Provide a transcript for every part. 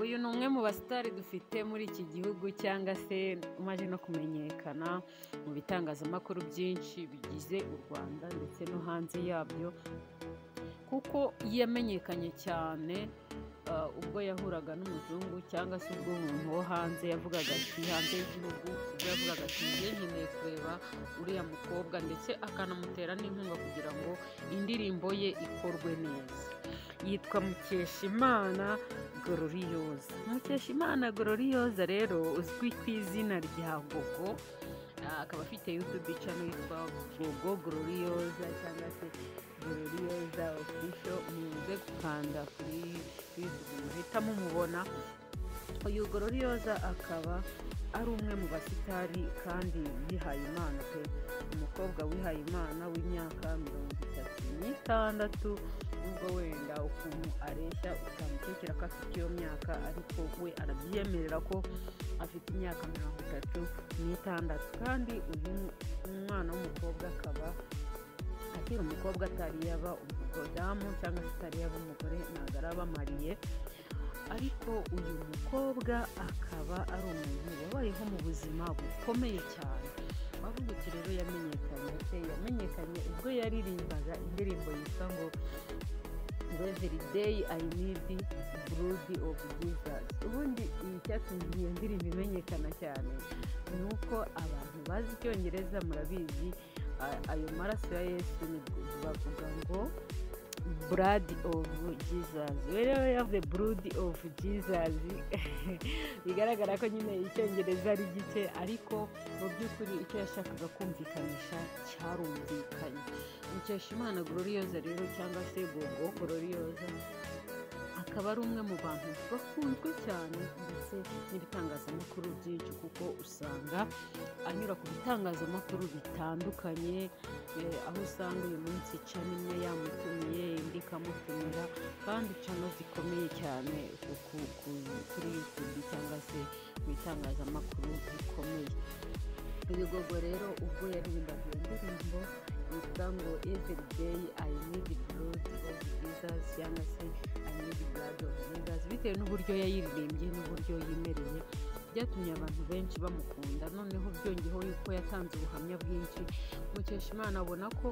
Uyu ni umwe mu basitari dufite muri iki gihugu, cyangwa se umaze no kumenyekana mu bitangazamakuru byinshi bigize u Rwanda ndetse no hanze yabyo, kuko yamenyekanye cyane ubwo yahuraga n'umuzungu, cyangwa se ubwo umuntu wo hanze yavugaga ati, hanze y'igihugu, ubwo yavugaga ati: "Njye nkeneye kureba uriya mukobwa", ndetse akanamutera n'inkunga kugira ngo indirimbo ye ikorwe neza. Yitwa Mukeshimana Gloriose. Mukeshimana Gloriose rero uzwi ku izina rya Gogo, akaba afite YouTube channel yitwa Gogo Gloriose cyangwa se Gloriose Official. Muze gukanda kuri YouTube muhita mumubona. Uyu Gloriose akaba ari umwe mu basitari kandi yihaye Imana pe, umukobwa wihaye Imana w'imyaka 36, nubwo wenda ukuntu areshya utamukekera ko afite iyo myaka, ariko we arabyiyemerera ko afite imyaka 36. Kandi uyu mwana w'umukobwa akaba akiri umukobwa, atari yaba umudamu cyangwa se atari yaba umugore, ntabwo araba marié. Ariko uyu mukobwa akaba ari umuntu wabayeho mu buzima bukomeye cyane. Wavuga uti rero yamenyekanye ate? Yamenyekanye ubwo yaririmbaga indirimbo yitwa ngo "Every day I need blood of Jesus". Ubundi iyi cyatumye iyo ndirimbo imenyekana cyane ni uko abantu bazi Icyongereza murabizi, ayo maraso ya Yesu bavuga ngo "blood of Jesus". We rero yavuze "blood of Jesus", bigaragara ko nyine Icyongereza ari gike, ariko mu by'ukuri icyo yashakaga kumvikanisha cyarumvikanye. Mukeshimana Gloriose rero, cyangwa se Gogo Gloriose, akaba ari umwe mu bantu bakunzwe cyane ndetse n'ibitangazamakuru byinshi, kuko usanga anyura ku bitangazamakuru bitandukanye, aho usanga uyu munsi channel imwe yamutumiye, indi ikamutumira, kandi channel zikomeye cyane kuri YouTube cyangwa se mu bitangazamakuru bikomeye. Uyu Gogo rero, ubwo yaririmbaga iyo ndirimbo yitwa ngo "Every day I need blood of Jesus" cyangwa se "I need blood of Jesus", bitewe n'uburyo yayiririmbye n'uburyo yimereye, byatumye abantu benshi bamukunda. Noneho byongeyeho yuko yatanze ubuhamya bwinshi. Mukeshimana abona ko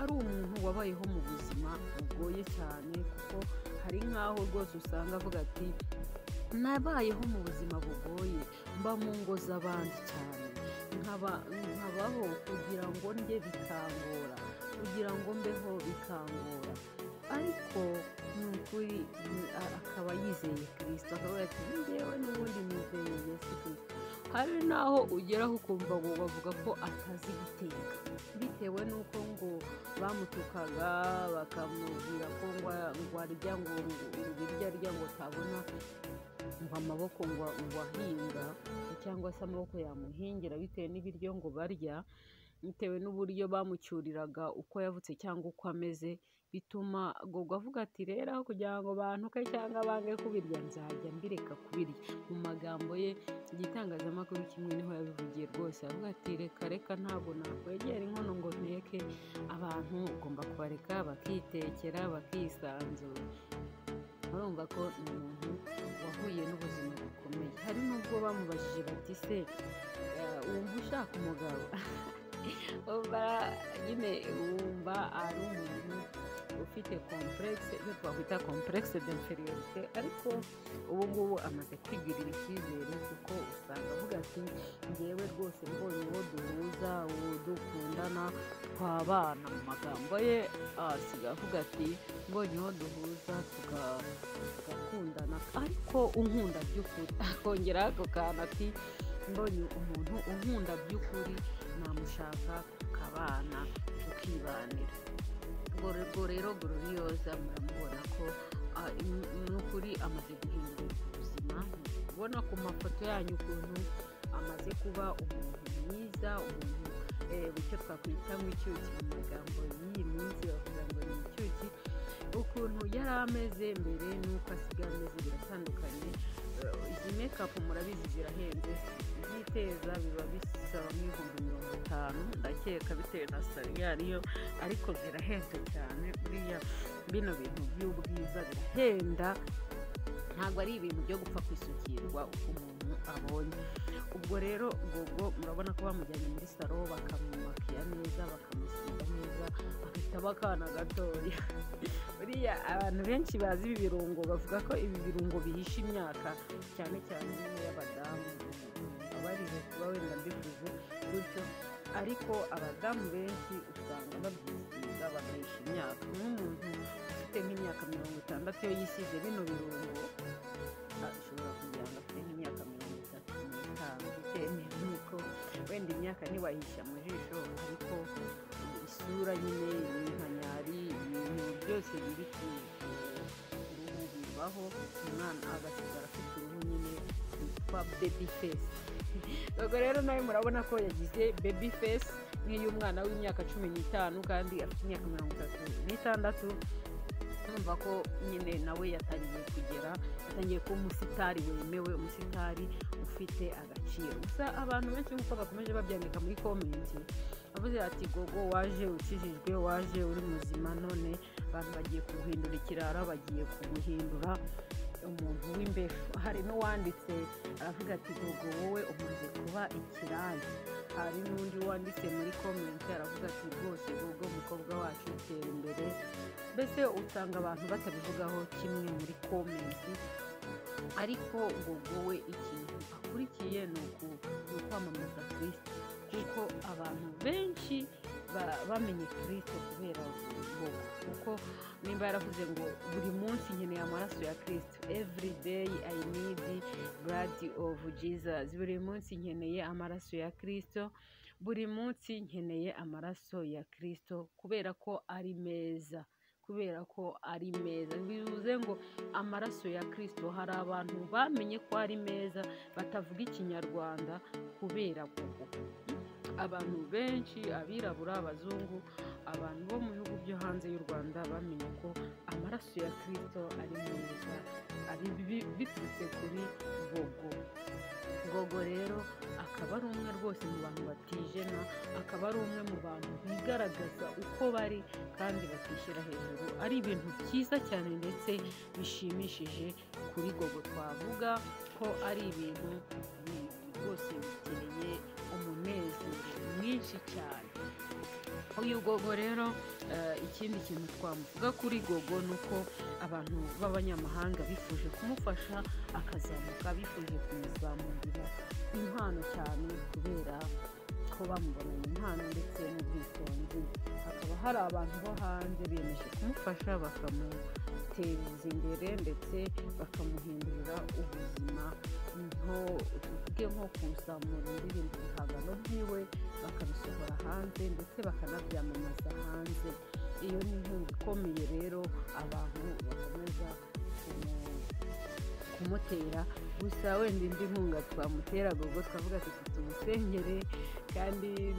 ari umuntu wabayeho mu buzima bugoye cyane, kuko hari nk'aho rwose usanga avuga ati: "Nabayeho mu buzima bugoye, mba mu ngo z'abandi cyane, nkabaho kugira ngo ndye bikangora, kugira ngo mbeho bikangora", ariko ni ukuri akaba yizeye Kirisito, akavuga ati: "Njyewe n'ubundi nizeye Yesu Kirisito". Hari n'aho ugeraho ukumva ngo bavuga ko atazi guteka, bitewe n'uko ngo bamutukaga, bakamubwira ko ngo arya ngo ibiryo arya ngo atabona ngo amaboko ngo ahinga, cyangwa se amaboko yamuhingira, bitewe n'ibiryo ngo barya, bitewe n'uburyo bamucyuriraga uko yavutse cyangwa uko ameze. Bituma Gogo avuga ati: "Rero aho kugira ngo bantuke cyangwa bange kubirya, nzajya mbireka kubirya". Mu magambo ye, igitangazamakuru kimwe niho yabivugiye rwose, avuga ati: "Reka reka, ntabwo nakwegera inkono ngo nteke, abantu ugomba kubareka bakitekera, bakisanzura". Urumva ko ni umuntu wahuye n'ubuzima bukomeye. Hari n'ubwo bamubajije bati: "Se wumva ushaka umugabo?" Wumva nyine, wumva ari umuntu ufite complexe, ibyo twakwita complexe d'infériorité, ariko ubu ngubu amaze kwigirira icyizere, kuko usanga avuga ati: "Ngewe rwose mbonye uwo duhuza, uwo dukundana, twabana". Mu magambo ye asigaye avuga ati: "Mbonye uwo duhuza tugakundana, ariko unkunda by'ukuri". Akongeraho ako kantu ati: "Mbonye umuntu unkunda by'ukuri, namushaka tukabana, tukibanira". Ubwo rero Gloriose muramubona ko ni ukuri amaze guhindura ubuzima. Ubona ku mafoto yanyu ukuntu amaze kuba umuntu mwiza, umuntu icyo twakwita ngo icyuki. Mu magambo y'iyi minsi bavuga ngo ni icyuki. Ukuntu yari ameze mbere n'uko asigaye ameze biratandukanye. Izi makeup murabizi zirahenze, kuziteza biba bisaba nk'ibihumbi 50 ndakeka, bitewe na salon iyo ariyo, ariko zirahenze cyane. Buriya bino bintu by'ubwiza birahenda. Ntabwo ari ibintu byo gupfa kwisukirwa uko umuntu abonye. Ubwo rero Gogo murabona ko bamujyanye muri salon, bakamumakiya neza, bakamusiga neza, agahita aba akana gatoya. Buriya abantu benshi bazi ibi birungo bavuga ko ibi birungo bihisha imyaka, cyane cyane y'abadamu. Mbabarire kuba wenda mbivuze gutyo, ariko abadamu benshi usanga babyisiga bagahisha imyaka. Nk'umuntu ufite nk'imyaka 60 iyo yisize bino birungo, ashobora kugira ngo afite nk'imyaka 35, bitewe n'uko wenda imyaka ntiwahisha mu jisho, ariko isura nyine, iminkanyari, ibintu byose biri ku ruhu bivaho, umwana agasigara afite uruhu nyine rwitwa baby face. Ubwo rero nawe murabona ko yagize baby face nk'iy'umwana w'imyaka 15 kandi afite imyaka 36. Numva ko nyine nawe yatangiye kugera, yatangiye kuba umusitari wemewe, umusitari ufite agaciro. Gusa abantu benshi nk'uko bakomeje babyandika muri comment, bavuze ati: "Gogo, waje ukijijwe, waje uri muzima, none abantu bagiye kuguhindura ikirara, bagiye kuguhindura umuntu w'imbeho." Hari n'uwanditse aravuga ati: "Gogo, wowe umaze kuba ikiraya." Hari n'undi wanditse muri comment aravuga ati: "Rwose Gogo, umukobwa wacu, tera imbere." Mbese usanga abantu batabivugaho kimwe muri comment, ariko Gogo we ikintu akurikiye ni ukwamamaza Kirisito, kuko abantu benshi bamenye Kirisito kubera Gogo. Kuko nimba yaravuze ngo: "Buri munsi nkeneye amaraso ya Kirisito, every day I need blood of Jesus," buri munsi nkeneye amaraso ya Kirisito, buri munsi nkeneye amaraso ya Kirisito kubera ko ari meza, kubera ko ari meza. Bivuze ngo amaraso ya Kirisito, hari abantu bamenye ko ari meza batavuga Ikinyarwanda kubera Gogo. Abantu benshi, abirabura, abazungu, abantu bo mu bihugu byo hanze y'u Rwanda bamenye ko amaraso ya Kirisito ari meza ari biturutse kuri Gogo. Gogo rero akaba ari umwe rwose mu bantu batijena, akaba ari umwe mu bantu bigaragaza uko bari kandi batishyira hejuru. Ari ibintu byiza cyane ndetse bishimishije kuri Gogo, twavuga ko ari ibintu rwose biteye umunezero mwinshi cyane. Uyu Gogo rero, ikindi kintu twamuvuga kuri Gogo ni uko abantu b'abanyamahanga bifuje kumufasha akazamuka, bifuje kumuzamurira impano cyane kubera ko bamubonanye impano ndetse n'ubwitonzi. Hakaba hari abantu bo hanze biyemeje kumufasha, bakamuteza imbere ndetse bakamuhindurira ubuzima, nko tuvuge nko kuzamura indirimbo, ibihangano byiwe bakabisohora hanze ndetse bakanabyamamaza hanze. Iyo ni inkunga ikomeye rero abantu bakomeza kumutera. Gusa wenda indi nkunga twamutera Gogo, twavuga tuti tumusengere kandi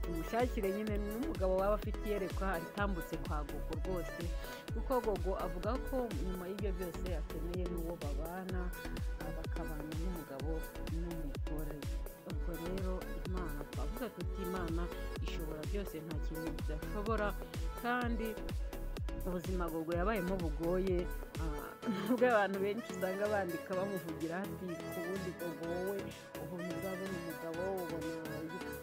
tumushakire nyine n'umugabo waba afite iyerekwa aritambutse kwa Gogo rwose, kuko Gogo avuga ko nyuma y'ibyo byose akeneye n'uwo babana, bakabana n'umugabo n'umugore. Ubwo rero Imana, twavuga tuti Imana ishobora byose, nta kintu idashobora. Kandi ubuzima Gogo yabayemo bugoye, nubwo abantu benshi usanga bandika bamuvugira ati: "Ku bundi Gogo wowe ubona uzabona umugabo, ubona."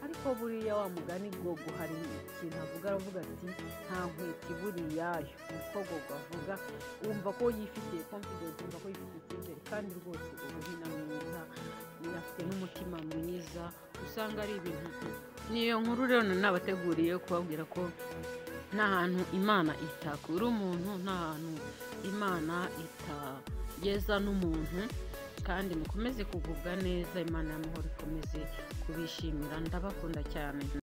Ariko buriya wa mugani Gogo hari ikintu avuga, aravuga ati: "Nta nkweto ibura iyayo." Niko Gogo avuga. Wumva ko yifitiye confidence, wumva ko yifitiye icyizere, kandi rwose Gogo ni na mwiza, afite n'umutima mwiza. Usanga ari ibintu. Niyo nkuru rero nabateguriye kubabwira ko nta hantu Imana itakura umuntu, nta hantu Imana itageza n'umuntu. Kandi mukomeze kugubwa neza, Imana y'amahoro ikomeze kubishimira. Ndabakunda cyane.